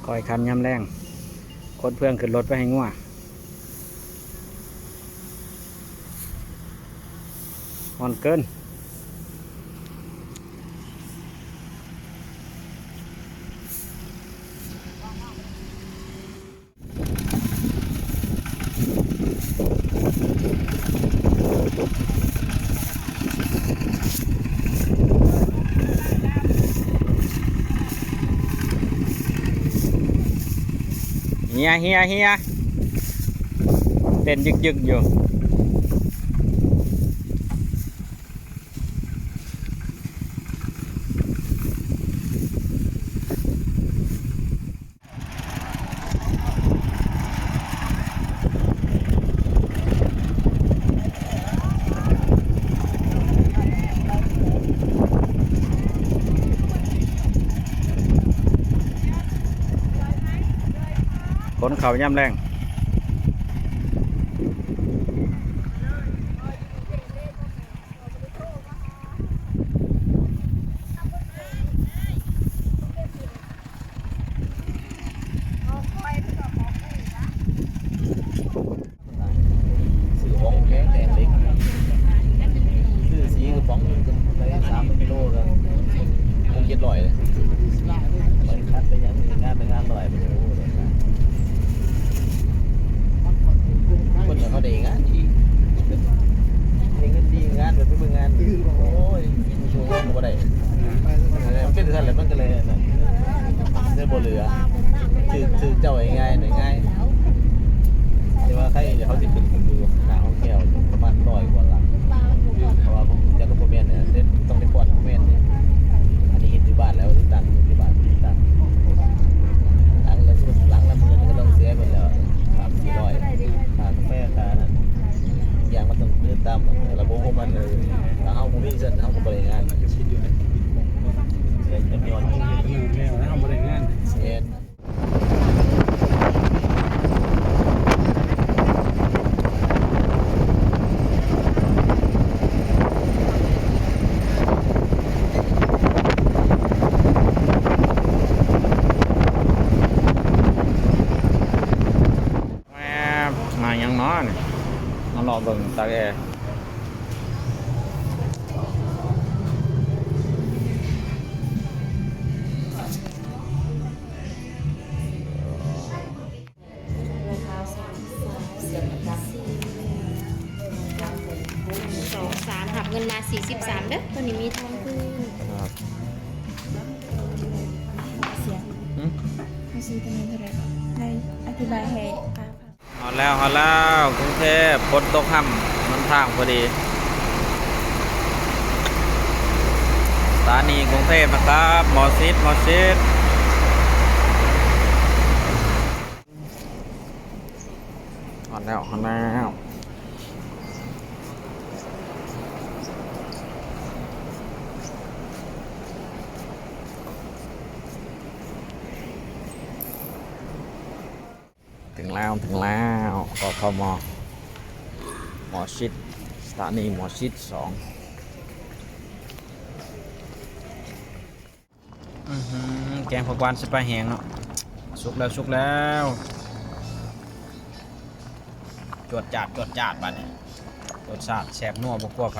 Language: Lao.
ຄ່ອຍຂັນຍາມແລງ ຂົນເຟືອງຂຶ້ນລົດໄປໃຫ້ງົວ. ຮ້ອນເກີນ. ເຮຍ ເຮຍ ເຮຍ ເຕັ້ນຍຶກໆຢູ່. ຂົນເຂົ້າຍາມແລງ. ຊື້ຂອງແພງແຕ່ເລັກ ຊື້ສີກະປ໋ອງໜຶ່ງໄດ້ສາມກິໂລກະຫົກເຈັດຮ້ອຍເລີຍ. ໄປຂັດໄປຫຍັງ ງານໄປງານຮ້ອຍ ໂອ້ຍ ເພິ່ນເຂົາໄດ້ງານດີ ໄດ້ເງິນດີ ງານແບບໄປເບິ່ງງານ ໂອ້ຍ ໂຊວກໍບໍ່ໄດ້. ເອີ ມັນເປັນຊັ້ນແຫຼະ ມັນກໍເລີຍນັ້ນ ເລີຍບໍ່ເຫຼືອ ຖືກ ຖືກເຈົ້າງ່າຍໆ ໄດ້ງ່າຍ. ແຕ່ວ່າໃຄເຂົາຊິຂຶ້ນຢູ່ໜ້າຫ້ອງແກ້ວປະມານຮ້ອຍກວ່າຫຼັງ ເພາະວ່າພວກຈັກກໍບໍ່ແມ່ນເດ້ ຕ້ອງໄດ້ປ້ອນບໍ່ແມ່ນເດ້. ອັນນີ້ເຮັດຢູ່ບ້ານແລ້ວ ຕັ້ງຢູ່ບ້ານ ຕັ້ງຫຼັງລະ ຫຼັງລະໝື່ນກໍຕ້ອງເສຍເບິດແລ້ວ ສາມສີ່ຮ້ອຍ ຄ່າກາແຟ ຄ່ານັ້ນ ຢ່າງມັນຕ້ອງເດີນຕາມລະບົບຂອງມັນ. ເອີ ຖ້າເຮົາບໍ່ມີຊັ້ນ ເຮົາກໍບໍ່ໄດ້ງານ ໄດ້ຈຳນວນ ເຮົາບໍ່ໄດ້ງານ ແມ່ນ. ແມ່ນ ມາຫຍັງເນາະນີ້ ມາເລາະເບິ່ງຕາກແອ. ສອງ ສາມ ຮັບເງິນມາ ສີ່ສິບສາມ ເດີ. ໂຕນີ້ມີທອງຄືນ ຄັບ ເສຍ ຫືມ ເຮົາຊື້ໂຕນີ້ເທົ່າໃດ? ໃຫ້ອະທິບາຍໃຫ້ ຮອດແລ້ວ ຮອດແລ້ວ ກຸງເທບ ຝົນຕົກຮ່ຳ ຫົນທາງພໍດີ ສະຖານີກຸງເທບນະຄັບ ໝໍຊິດ ໝໍຊິດ ຮອດແລ້ວ ຮອດແລ້ວ. ເຖິງແລ້ວ ເຖິງແລ້ວ ກທມ ໝໍຊິດ ສະຖານີໝໍຊິດສອງ. ອືຫື ແກງຜັກຫວານໃສ່ປາແຫ້ງເນາະ ສຸກແລ້ວ ສຸກແລ້ວ ຈວດຈາດ ຈວດຈາດ ບາດນີ້ ລົດຊາດແຊບນົວບໍ່ກົວໃຜ.